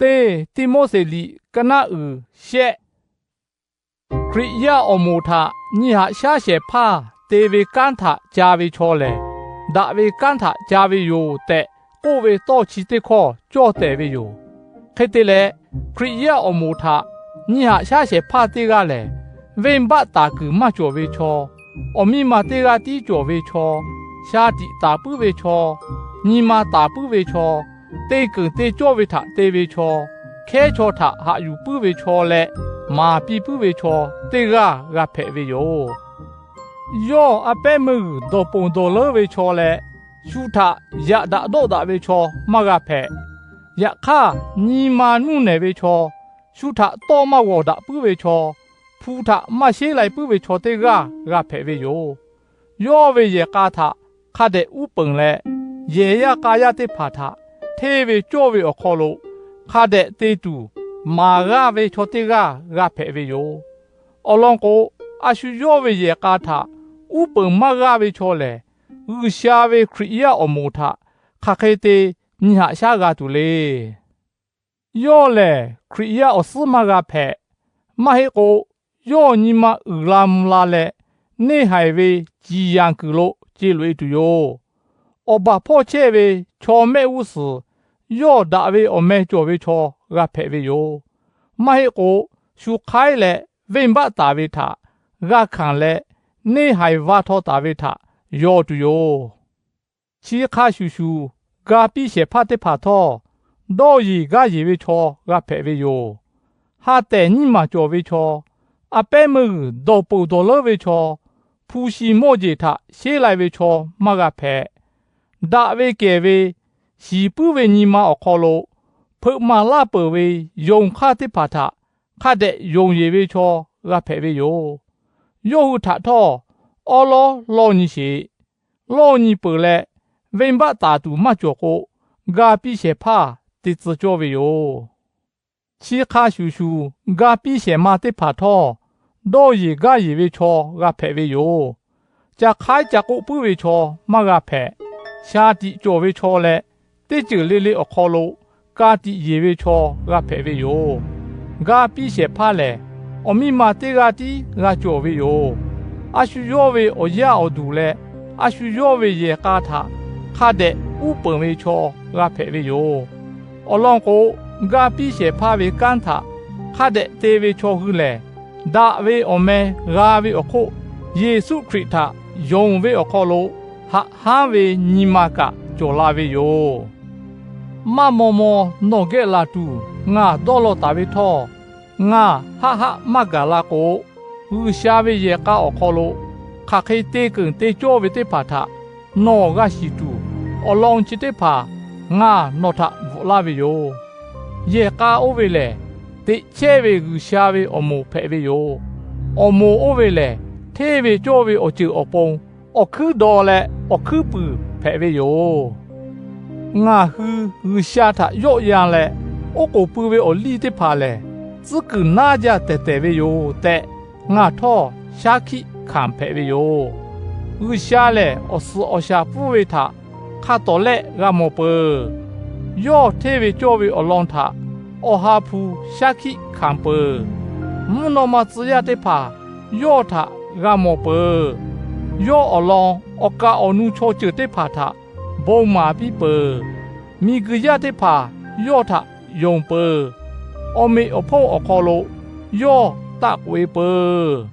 Teˇ Tiˆmoˉseˍ liꞈ ka naˆ uiˍ shehˆ. Hkriꞈ yaˇ awˬ moˍ htaꞈ nyi haꞈ shaˉ shehˍ hpaˇ te ve kanˉ htaꞈ ca ve chaw lehˬ, daꞈ ve kanˉ htaꞈ ca ve yoˬ tehꞈ k'oˆ ve tawˇ chi teˇ hkawˇ cawˇ tehˬ ve yoˬ. Hk'e te leh, Hkriꞈ yaˇ awˬ moˍ htaꞈ nyi haꞈ shaˉ shehˍ hpaˇ teˇ g'aˇ lehˬ, venˇbaˆ taˍ kuiˬ maˇ cawˬ ve chaw, awˬ miˇ ma teˇ g'aˇ tiˉ cawˬ ve chaw, sha tiꞈ taˍ puiˉ ve chaw, nyi ma taˍ puiˉ ve chaw, te keunˍ te cawˇ ve htaꞈ te ve chaw, hkehˉ chaw htaꞈ haꞈ yuˬ puiˉ ve chaw leh, maˍ piˇ puiˉ ve chaw teˇ g'aˇ g'a hpehꞈ ve yoˬ. Yawˇ a pehˉ meuˇ g'uiˬ dawˬ ponˬ dawˬ leuˉ ve chaw leh, shu htaꞈ yaꞈ daꞈ dawˆ daꞈ ve chaw maˇ g'a hpehꞈ. Yaꞈ hk'aˇ, nyi ma nuˇ nehˬ ve chaw, shu htaꞈ tawˇ maˇ g'awˬ daꞈ puiˉ ve chaw, hpu htaꞈ maˇ sheˉ lai puiˉ ve chaw teˇ g'aˇ g'a hpehꞈ ve yoˬ. Yawˇ ve yehˬ k'a htaꞈ hk'a dehꞈ uˉ peunˍ leh, yehˬ yaˇ k'a yaˇ teˇ hpaˍ htaꞈ hteˇ ve cawˇ ve awˬ hk'aw lo hk'a dehꞈ te tuˬ maˍ g'aˇ ve chaw teˇ g'aˇ g'a hpehꞈ ve yoˬ. Awˬ lawn k'o, a shu yawˇ ve yehˬ k'a htaꞈ uˉ peunˍ maˇ g'aˇ ve chaw lehˬ, G'uiˬsha ve Hkriꞈ yaˇ awˬ moˍ htaꞈ hk'aˬ hk'e te nyi haꞈ shaˉ g'a tuˬ le. Yawˇ lehˬ, Hkriꞈ yaˇ awˬ suhˉ maˇ g'a hpehꞈ. Maˇ heˆ k'o, yawˇ nyi ma uiˍ la mvuh la leh, neˇ haiˬ ve ciˍ yanˍ kuiˬ lo ce loꞈ-e tuˬ yoˬ. Awˬ baˬ hpawˇ chehˇ ve chaw mehˆ g'uˇ suhˍ yawˇ daꞈ ve awˬ meh cawˬ ve chaw g'a hpehꞈ ve yoˬ. Maˇ heˆ k'o, shu hk'aiˉ leh venˇbaˆ taˍ ve htaꞈ g'a hkanˍ leh, neˇ haiˬ va htaw taˍ ve htaꞈ yaw tuˬ yoˬ. Chi hk'a shuˍ shuˍ, ga piˇ shehˍ hpaˇ teˇ hpaˍ htawˇ, dawˇ yeˬ gaˇ yeˬ ve chaw g'a hpehꞈ ve yoˬ. Ha tehˬ nyiˇ maˬ cawˬ ve chaw, a pehˉ meuˇ g'uiˬ dawˬ ponˬ dawˬ leuˉ ve chaw, hpu shi mawˇ jeˬ htaꞈ sheˉ lai ve chaw maˇ g'a hpehꞈ. Daꞈ ve kehˬ ve shiˍ puiˉ ve nyi ma awˬ hk'aw lo, hpeuꞈ maˍ laˇ peuˬ ve yonˍ hk'aˇ teˇ hpaˍ htaꞈ hk'a dehꞈ yonˍ yeˬ ve chaw g'a hpehꞈ ve yoˬ. Yawˇ hui htaꞈ htawˇ, awˉ lawˉ lawˇ nyi sheˍ. Lawˇ nyi peuˬ leh, venˇbaˆ taˍ tuˬ maˇ cawˬ k'o, ga piˇ shehˍ hpaˇ te tcuh cawˇ ve yoˬ. Chi hk'a shuˍ shuˍ, ga piˇ shehˍ ma teˇ hpaˍ htawˇ, dawˇ yeˬ gaˇ yeˬ ve chaw g'a hpehꞈ ve yoˬ. Ca hk'aiˉ ca k'oˆ puiˉ ve chaw maˇ g'a hpehꞈ. Sha tiꞈ cawˬ ve chaw leh, teˇ ceuˬ le le awˬ hk'aw lo ka tiꞈ yeˬ ve chaw g'a hpehꞈ ve yoˬ. Ga piˇ shehˍ hpaˇ lehˬ, awˬ miˇ ma teˇ g'aˇ tiˉ g'a cawˬ ve yoˬ. A shu yawˇ ve awˬ yaˇ awˬ duˬ leh, a shu yawˇ ve yehˬ k'a htaꞈ hk'a dehꞈ uˉ peunˍ ve chaw g'a hpehꞈ ve yoˬ. Awˬ lawn k'o, ga piˇ shehˍ hpaˇ ve kanˉ htaꞈ hk'a dehꞈ te ve chaw hui lehˬ, daꞈ ve awˬ meh g'a ve awˬ hk'oˆ, Yeˍsuˆ Hkriꞈ htaꞈ yonˍ ve awˬ hk'aw lo haꞈ hanˉ ve nyi ma kaꞈ cawˬ la ve yoˬ. Maˇ maw maw nawˬ geh laˬ tuˬ ngaˬ dawˇ law taˍ ve htawˇ, ngaˬ haˆ haˆ maˇ gaˬ la k'o, G'uiˬsha ve yehˬ k'a awˬ hk'aw lo hk'aˬ hk'e te keunˍ te cawˇ ve teˇ hpaˍ htaꞈ nawˬ g'a shiˍ tuˬ, awˬ lawn chi teˇ hpaˍ ngaˬ nawˬ htaꞈ bvuhꞈ laˇ ve yoˬ. Yehˬ k'a oˇ ve lehˬ, teꞈ chehˇ ve G'uiˬsha ve awˬ moˍ hpehꞈ ve yoˬ. Awˬ moˍ oˇ ve lehˬ, hteˇ ve cawˇ ve awˬ ceuˬ awˬ pon awˬ hkuiˉ daw leh awˬ hkuiˉ puiˍ hpehꞈ ve yoˬ. Ngaˬ hui G'uiˬsha htaꞈ yawˆ yan leh, oˉ k'oˍ pui ve awˬ liˇ teˇ hpaˍ lehˬ, tcuhˉ kuiˬ naˉ jaˇ tehˬ tehˬ ve yoˬ tehꞈ, ngaˬ htawˇ shaˉ hkiˆ hkanˍ hpehꞈ ve yoˬ. G'uiˬsha lehˬ, awˬ suhˍ awˬ shaˍ pfuhˇ ve htaꞈ hk'a tawˍ lehˆ g'a mawˬ peuˬ. Yawˇ hteˇ ve cawˇ ve awˬ lawn htaꞈ awˬ ha hpu shaˉ hkiˆ hkanˍ peuˬ. Mvuhˇ naw ma tcuh yaˇ teˇ hpaˍ yawˇ htaꞈ g'a mawˬ peuˬ. Yawˇ awˬ lawn awˬ kaˍ awˬ nu chaw ceuˬ teˇ hpaˍ htaꞈ bon maˍ piˇ peuˬ. Miˬguiˬ yaˇ teˇ hpaˍ yawˇ htaꞈ yonˍ peuˬ. Awˬ meꞈ awˬ hponˇ awˬ hk'aw lo yawˇ taˆ k'oꞈ-e peuˬ.